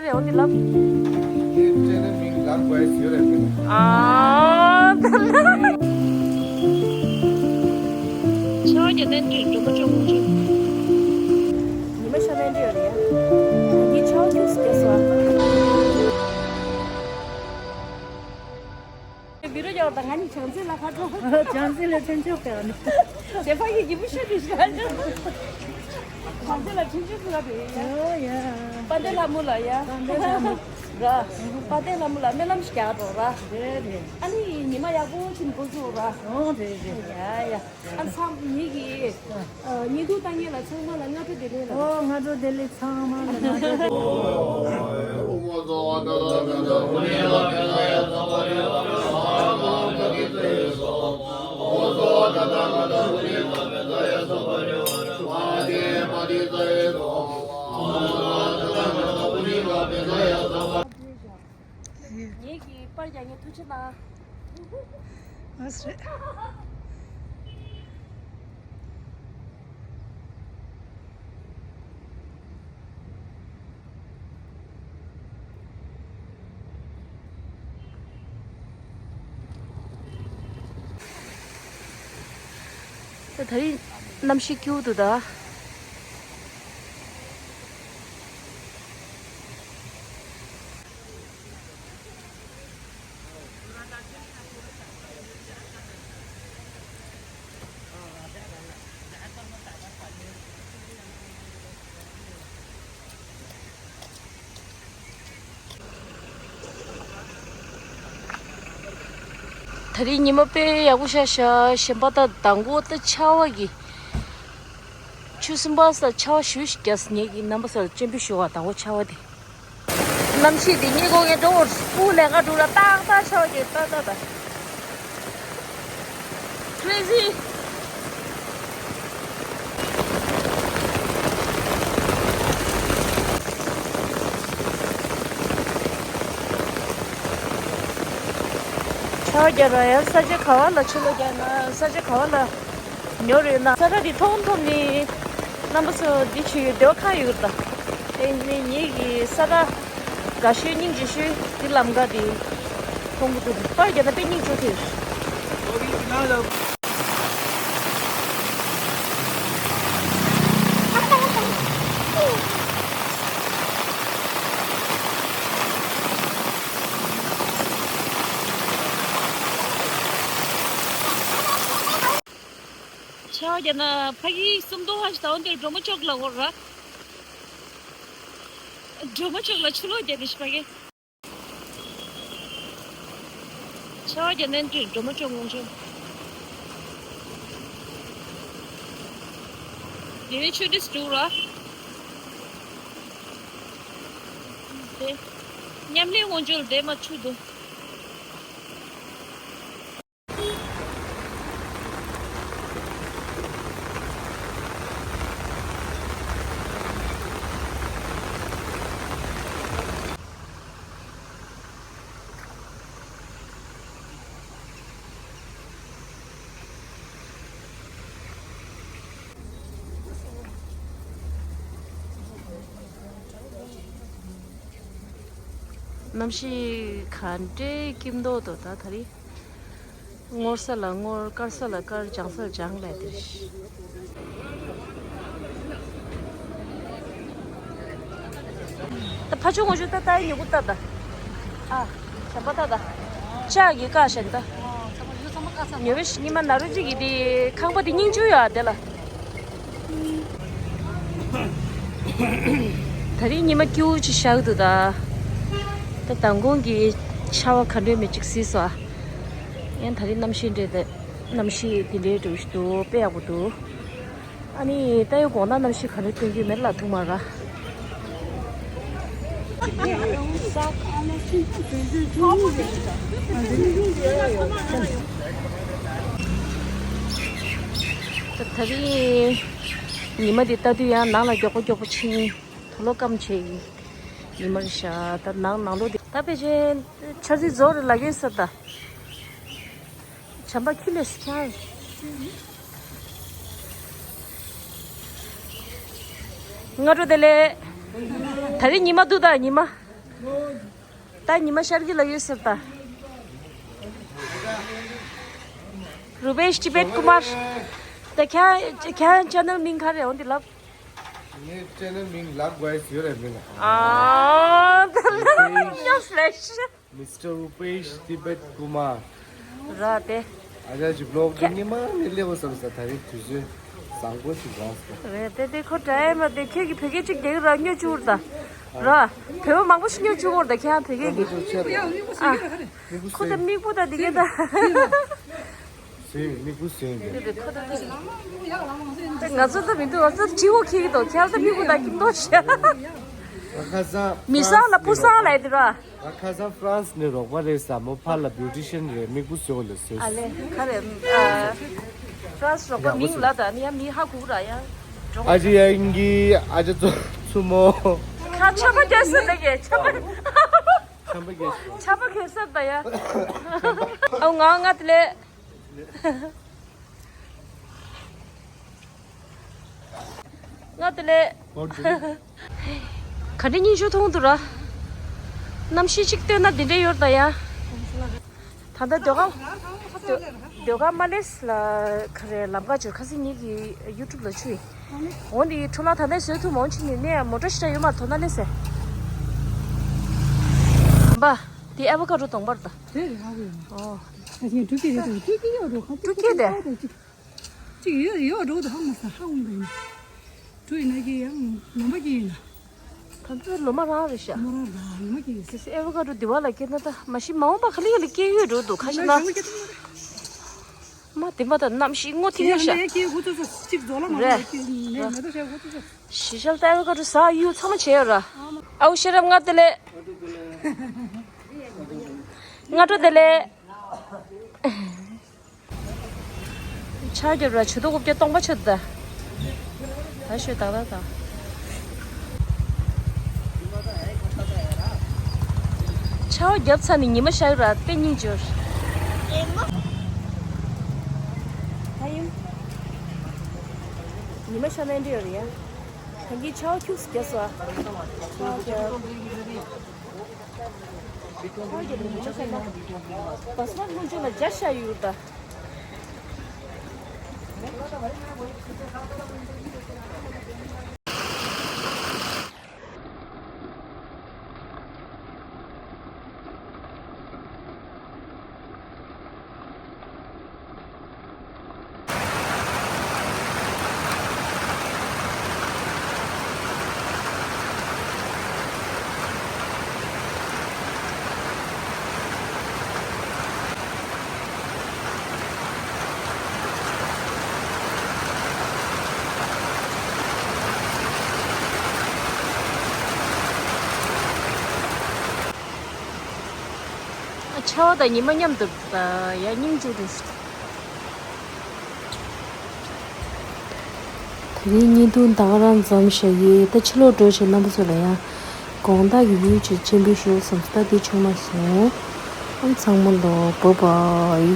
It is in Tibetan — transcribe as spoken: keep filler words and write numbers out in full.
རེད། འོ་དེ་ལབ། ཨ། ཆ་བ་རྒྱ་ནན་འདྲི་འགྲོ་མ་ཆོག་ངོ་ཆོག་ཉི་མ་ཤར་ལན་འདྲི་ཡོད་རེད་ཡ། འདི་ཆ་བ་ཁྱུགས་སུ་རྒྱག་སོང་། བི་རོ་རྒྱག་པ་དང་ང་གཉིས་བྱང་རྩེ་ལ་ཁ་གྲོ། བྱང་རྩེ་ལ་ཁྲིན་ཆོག་ག་ནི། ཞེ་ཕ་གི་གི་བུ་ཤོད་དུ་ཤོད། བྱང་རྩེ་ལ་ཁྲིན་ཆོག་ག་དུ་ཡ། ཨོ་ཡ། དཔལ་ལྡན་ལྷ་མོ་ལ་ཡ། དཔལ་ལྡན་ལྷ་མོ། ར། དཔལ་ལྡན་ལྷ་མོ་ལ་སྨོན་ལམ་ཞིག་རྒྱག་འགྲོ་ར། རེད་རེད། ཨ་ནི་ཉི་མ་ཡག་པོ་ཕྱིན་འགོ་འཛུགས་ར། ཨོ་རེད་རེད། ཡ་ཡ། ཨ་ནི་ཚང་མ་ཉིད་ཀྱི། ཨ། ཉིན་ཐོ་ལྟ་མཁན་ལ་ཚང་མ་ལ་སྔ་དྲོ་བདེ་ལེགས་ལ། ཨོ། སྔ་དྲོ་བདེ་ལེགས། ཚང་མ་ལ་སྔ་དྲོ་བདེ་ལེགས། ངེད་ཀྱི་པར་རྒྱག་མཁན་ཐུགས་རྗེ་གནང་། ཨ་སྲས། ད་ད་རིང་གནམ་གཤིས་སྐྱིད་པོ་འདུག་ད། ད་རིང་ཉི་མ་དཔེ་ཡག་པོ་ཤར་ཤག་གཞན་པ་ད་དང་པོ་ད་ཆར་པ་གི། ཆུ་ཚོད་གསུམ་པ་ས་ཆར་པ་ཞེ་པོ་ཞིག་བརྒྱབ་སོང་། ངེད་ཀྱི་རྣམ་པ་ཚོར་སྤྱན་འབུལ་ཞུ་བ་དང་པོ་ཆར་པ་དེ། གནམ་གཤིས་དེ་རྙེད་དགོས་ངས་འགྲོ། སྤུ་ལས་ཀ་འགྲོ་ར་ཏག་ཏག་ཆར་པ་གི་ཏག་ཏག་ཏག། Crazy། ཆར་པ་བརྒྱབ་ར་ཡང་ས་ཆ་ག་བ་ལ་ཕྱི་ལོགས་རྒྱག་ན་ས་ཆ་ག་བ་ལ། ཉོ་རེད་ན་ས་ཁྲ་འདི་མཐོང་མཐོང་ནི། རྣམ་པ་ཚོ་འདི་ཆུ་ཡོད་བདེ་བ་ཁ་ཡོད་ད། དེ་ནི་ངེད་ཀྱི་ས་ཁྲ་དགའ་ཤོས་སྙིང་རྗེ་ཤོས་འདི་ལམ་ཁ་འདི་མཐོང་གི་འདུག་པར་རྒྱག་ན་དཔེ་སྙིང་རྗེ་ཐེབས། ཆར་པ་བརྒྱབ་ན་ཕ་གི་སུམ་མདོ་ཧ་ཞིག་ད་འོན་ཏེ་སྒྲོལ་མ་ཅོག་ལ་འོར་ར། སྒྲོལ་མ་ཅོག་ལ་ཆུ་ལོག་བརྒྱབ་ནས་ཕ་གི། ཆར་པ་བརྒྱབ་ནས་སྒྲོལ་མ་ཅོག་ངོ་ཅོག་དེ་ནས་ཆུ་འདྲིས་འདུག་ར། དེ་མཉམ་ལས་ངོ་ཅོག་དེ་མ་ཆུ་འདུག་གནམ་གཤིས་ག་འདྲའི་སྐྱིད་མདོག་འདུག་ད་ད་རེས། སྔོ་ས་ལ་སྔོ། དཀར་ས་ལ་དཀར། ལྗང་ས་ལ་ལྗང་ལབ་དེ་རེད། ད་ཕ་ཆུ་ངོ་ཆུ་ད་ད་ཡི་ཉོ་གུ་ད་ད། ཨ། བྱམས་པ་ད་ད། ལྕགས་ཀྱི་ཀ་ཞན་ད། ཉོ་བའི་ཉི་མ་ན་རུ་ཅིག་གི་དེ་ཁང་པ་དེ་སྙིང་ཆུ་ཡོད་ཨ་དེ་ལ། ད་རིང་ཉི་མ་སྐྱིད་པོ་ཅིག་ཤར་གི་འདུག་ད། ད་མདང་དགོང་གི་ཆར་པ་ག་འདྲས་མེད་ཅིག་བསིལ་སོང་ཨ། ཡང་ད་རིང་གནམ་གཤིས་འདྲས་ད། གནམ་གཤིས་དེ་འདྲའི་འདྲ་བོ་ཞིག་འདུག་དཔེ་ཡག་པོ་འདུག་ཨ་ནི་ད་ཡོད་དགོང་ན་གནམ་གཤིས་ག་འདྲས་སྟོན་རྒྱུ་མེད་ལ་ཐུག་མ་ར། ད་ད་རིང་ཉི་མ་འདི་ལྟ་དུས་ཡང་ནང་ལ་མགྱོགས་པོ་མགྱོགས་པོ་ཕྱིན། དུག་ལོག་སྐམ་བྱེད་ཀྱི་ཉི་མ་རེད་ཤག་ད་ནང་ནང་ལོགས་འདི་ད་ཕལ་ཆེར་ཆར་ཚིག་རྫོགས་རེད་ལབ་ཀྱི་ཡོད་ས་ད། བྱམས་པ་ཁྱི་ལས་སུ་ཁྱེར། སྔ་དྲོ་བདེ་ལེགས། ད་རིང་ཉི་མ་འདུག་ད་ཉི་མ། ད་ཉི་མ་ཤར་གི་ལ་ཡོད་ཟེར་ད། Rupesh Tibet Kumar། ད་ཁྱེད་ཁྱེད་ཅེ་ནལ་མིང་ག་རེ་འོ་འདི་ལབ། ངའི་ཅེ་ནལ་མིང་ལབ་དགོས་ཡོད་རེད་མིན། ཨ་ད་ལ་ཉོ་ཕེ་ཤི། Mister Rupesh Tibet Kumar། ར་དེ། ཨ་ཅག་ཅིག་བློག་ཁྱེད་ཉི་མ་ནས་སླེབས་བསམ་ས་ད་རེས་དུས་ཚོད་བཟང་པོ་ཅིག་རག་སོང་། རེད་དེ་དེ་ཁོ་འདྲ་ཡ་མ་དེ་ཁྱེད་ཀྱི་བོད་སྐད་ཅིག་རྒྱག་ར་སྨྱོ་བཅུག་ར་ད། ར། བོད་པ་མང་པོ་ཞིག་སྨྱོ་བཅུག་འོར་ད་ཁྱེད་བོད་སྐད་ཀྱི། ཨ། ཁོ་ད་མིག་པོ་ད་དེ་ག་ད། སུའི་མིག་པོ་སུའི་གི། ང་ཚོ་ད་མི་འདུག་ང་ཚོ་ཅི་བོ་ཁྱེད་ཀྱི་དོ་ཁྱེད་ད་མིག་པོ་ད་ཀྱི་མདོ་ཤ། ང་ཁ་སང་མི་སང་ལ་བུ་སང་ལ་ཡི་དེ་ར། ང་ཁ་སང་ཧྥ་རན་སི་ནས་རོགས་པ་རེད་ཟ་མོ་ཕར་ལ་བིའུ་ཊི་ཤན་རེད་མིག་པོ་ཟོས་ལ་ཟོས། ཨ་ལེ་ག་རེ། ཨ། ཧྥ་རན་སི་རོགས་པ་མིང་ལ་ད་ནི་ཡ་མི་ཧ་གོ་ར་ཡ། ཨ་ཅེ་ཡ་ཡིན་གི་ཨ་ཅེ་ཚོ་ཚུ་མོ། ཁ་ཆམ་པ་རྒྱག་ས་ལ་གི་ཆམ་པ། ཆམ་པ་རྒྱག་ས། ཆམ་པ་གས་ས་ད་ཡ། ཨ་ང་ང་དེ་ལས། ང་དེ་ལས། ག་འདྲ་སྙིང་རྗེ་མཐོང་འདུག་ར། གནམ་གཤིས་གཅིག་སྟོན་ན་འདི་འདྲ་ཡོད་ད་ཡ། ད་ལྟ་ཟློས་གར། ཟློས་ཟློས་གར་མ་ལེས་ལ་ག་རེ་ལམ་ཁ་ཅིག་ཁ་སང་ངེད་ཀྱི་ཡུ་ཊུབ་ལ་ཆུ་ཡིན། འོ་འདི་འཕྲོ་བརླག་ད་ལྟ་བཟོས་ཐུབ་མོང་ཕྱིན་ནས་ནས་མོ་ཊ་ཞིག་ཡོད་མ་ཐོ་ན་ལེ་ཟེར། འབའ། དེ་ཨ་བོ་ཀ་ཌོ་གདོང་པར་ད། དེ་རེད་ཨ་བོ་ཡིན། ཨོ། ད་ཅིག་འབྲུ་སྐྱེས་རེད་དོ་འབྲུ་སྐྱེས་ཡོད་འགྲོ་ཁ་འབྲུ་སྐྱེས་དེ། ཅིག་ཡོད་ཡོད་འགྲོ་དོ་ཧ་མ་ས་ཧ་འོང་དོ་ཡིན། འབྲུ་ཡིན་ན་ཀྱི་ཡང་ལོ་མ་ཀྱི་ཡིན་ན། ད་ཚོད་ལོ་མ་རང་རེད་ཤག་ལོ་མ་རང་ལོ་མ་ཀྱི་ཡིན། དེ་སེ་ཨེ་བོ་ཀ་ཌོ་དེ་བ་ལ་སྐྱེས་ན་ད་མ་གཞི་མ་འོངས་པ་ག་ལེ་ག་ལེ་སྐྱེ་ཡོད་འགྲོ་འདུག་ཁ་ཤས་ན། མ་དེ་མ་ད་གནམ་གཤིས་སྔོ་ཐིང་ཡ་ཤག་རེད། ཞི་ཤལ་ད་ཨེ་བོ་ཀ་ཌོ་ཟ་ཡུ་ཚང་མ་བྱས་ཡོད་ར། ཨའུ་ཤེ་རབ་ང་དེ་ལས། ང་འགྲོ་དེ་ལས། ཆ་རྒྱབ་ར་ཆུ་ཏོ་རྐུབ་ཀྱི་སྟོང་པ་ཆུ་ད། ད་ཤོད་ད་ད་ད། ཆ་བ་རྒྱབ་ཚར་ནས་ཉི་མ་ཤར་ར་དཔེ་སྙིང་རྗེ། ད་ཡིན། ཉི་མ་ཤར་ན་འདྲི་ཡོད་རེད་ཡ། ད་གིན་ཆ་བ་ཁྱུགས་སུ་རྒྱབ་སོ། ཆ་བ་རྒྱབ། བ་སྨར་ལྷུན་ཆུ་ལ་རྒྱ་ཤ་ཡོད་ད། ཆར་པ་དང་ཉི་མ་མཉམ་དུ་ཡ་སྙིང་རྗེ་རེད། ད་རིང་བརྙན་ཐུང་ད་ག་རང་མཚམས་བཞག་གི། ད་ཕྱི་ལོགས་འགྲོ་བྱས་རྣམ་པ་ཚོ་ལ་ཡང་དགོང་དག་གི་བིའུ་ཅིག་སྤྱན་འབུལ་ཞུ་བསམ་སོང་། ད་འདི་བྱུང་མ་སོང་། ཨང་ཚང་མ་ལོ་བོ་བའི།